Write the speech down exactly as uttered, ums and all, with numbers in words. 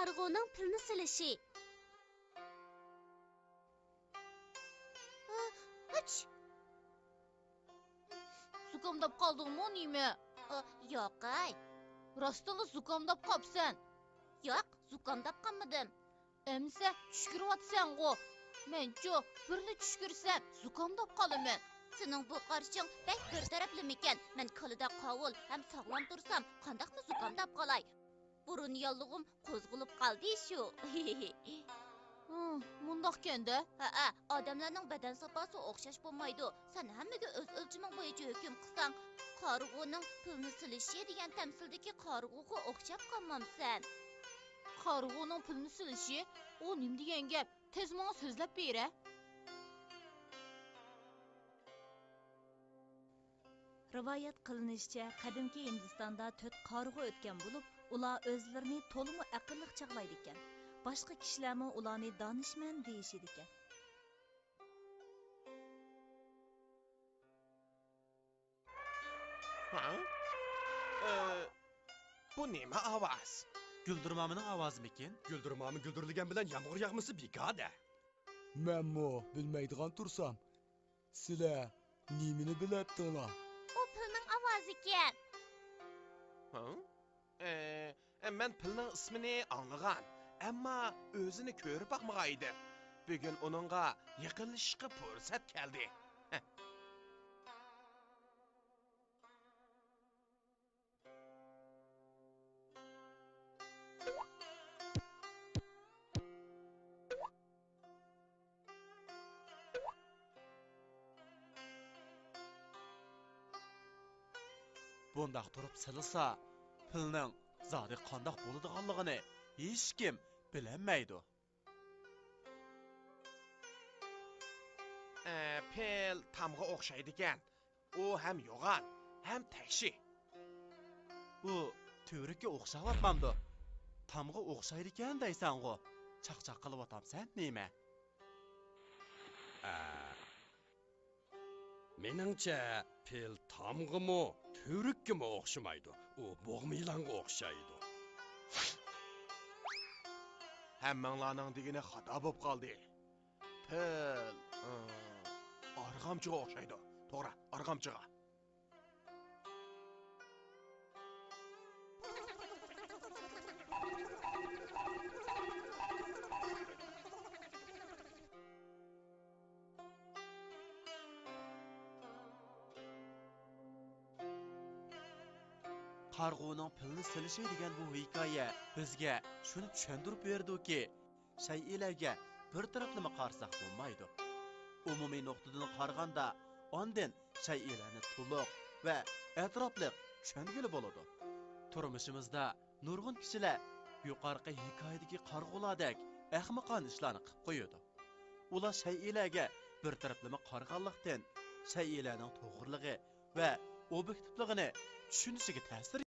قارىغۇنىڭ پىلنى سېلىشى. ئا، ئاچ! زۇكامداپ قالدىڭمۇ نېمە؟ ئا، ياقەي. راستتىنلا زۇكامداپ قاپسەن. ياق، زۇكامداپ قالمىدىم. ئەمىسە چۈش كۆرۈۋاتىسەنغۇ. مەنچۇ بىرلا چۈش كۆرسەم زۇكامداپ قالىمەن. سېنىڭ بۇ قارىشىڭ بەك بىر تەرەپلىمىكەن. مەن كالىدا قاۋۇل ھەم ساغلام تۇرسام، قانداقمۇ زۇكامداپ قالاي؟ بۇرۇن ياللۇغۇم قوزغىلىپ قالدى شۇ. ھىم، مۇنداقكەن-دە. ھەئە، ئادەملەرنىڭ بەدەن ساپاسى ئوخشاش بولمايدۇ. سەن ھەممىگە ئۆز ئۆلچىمىڭ بويىچە ھۆكۈم قىلساڭ، قارىغۇنىڭ پىلنى سېلىشى دېگەن تەمسىلدىكى قارىغۇغا ئوخشاپ قالمامسەن؟ قارىغۇنىڭ پىلنى سېلىشى؟ ئۇ نېمە دېگەن گەپ؟ تېز ماڭا سۆزلەپ بېرە. رىۋايەت قىلىنىشىچە، قەدىمكى ھىندىستاندا تۆت قارىغۇ ئۆتكەن بولۇپ، ئۇلار ئۆزلىرىنى تولىمۇ ئەقىللىق چاغلايدىكەن. باشقا كىشىلەرمۇ ئۇلارنى دانىشمەن دېيىشىدىكەن. ھە؟ ئە، بۇ نېمە ئاۋاز؟ گۈلدۈرمامىنىڭ ئاۋازىمىكىن؟ گۈلدۈرمامى گۈلدۈرلىگەن بىلەن يامغۇر ياغمىسا بىكار-دە. مەنمۇ بىلمەيدىغان تۇرسام، سىلەر نېمىنى بىلەتتىڭلار؟ ئۇ پىلنىڭ ئاۋازىكەن. ھە؟ ئە، ئە، مەن پىلنىڭ ئىسمىنى ئاڭلىغان، ئەمما ئۆزىنى كۆرۈپ باقمىغان ئىدىم. بۈگۈن ئۇنىڭغا يېقىنلىشىشقا پۇرسەت كەلدى. بۇنداق تۇرۇپ سېلىسا، پىلنىڭ زادى قانداق بولىدىغانلىقىنى ھېچكىم بىلەلمەيدۇ. ئە، پىل تامغا ئوخشايدىكەن. ئۇ ھەم يوغان، ھەم تەكشى. ئۇ تۈۋرۈككە ئوخشاۋاتمامدۇ؟ تامغا ئوخشايدىكەن دەيسەنغۇ. چاقچاق قىلىۋاتامسەن نېمە؟ ئە، مېنىڭچە، پىل تامغىمۇ، تۈۋرۈككىمۇ ئوخشىمايدۇ. ئۇ بوغما يىلانغا ئوخشايدۇ. ھەممىڭلارنىڭ دېگىنى خاتا بولۇپ قالدى. پىل، ئارغامچىغا ئوخشايدۇ. توغرا، ئارغامچىغا. قارىغۇنىڭ پىلنى سېلىشى دېگەن بۇ ھېكايە بىزگە شۇنى چۈشەندۈرۈپ بېرىدۇكى، شەيئىلەرگە بىر تەرەپلىمە قارىساق بولمايدۇ. ئومۇمىي نۇقتىدىن قارىغاندا، ئاندىن شەيئىلەرنى تولۇق ۋە ئەتراپلىق چۈشەنگىلى بولىدۇ. تۇرمۇشىمىزدا نۇرغۇن كىشىلەر يۇقىرىقى ھېكايىدىكى قارىغۇلاردەك ئەخمىقانە ئىشلارنى قىلىپ قويىدۇ. ئۇلار شەيئىلەرگە بىر تەرەپلىمە قارىغانلىقتىن، شەيئىلەرنىڭ توغرىلىقى ۋە ئوبيېكتىپلىقىنى چۈشىنىشىگە تەسىر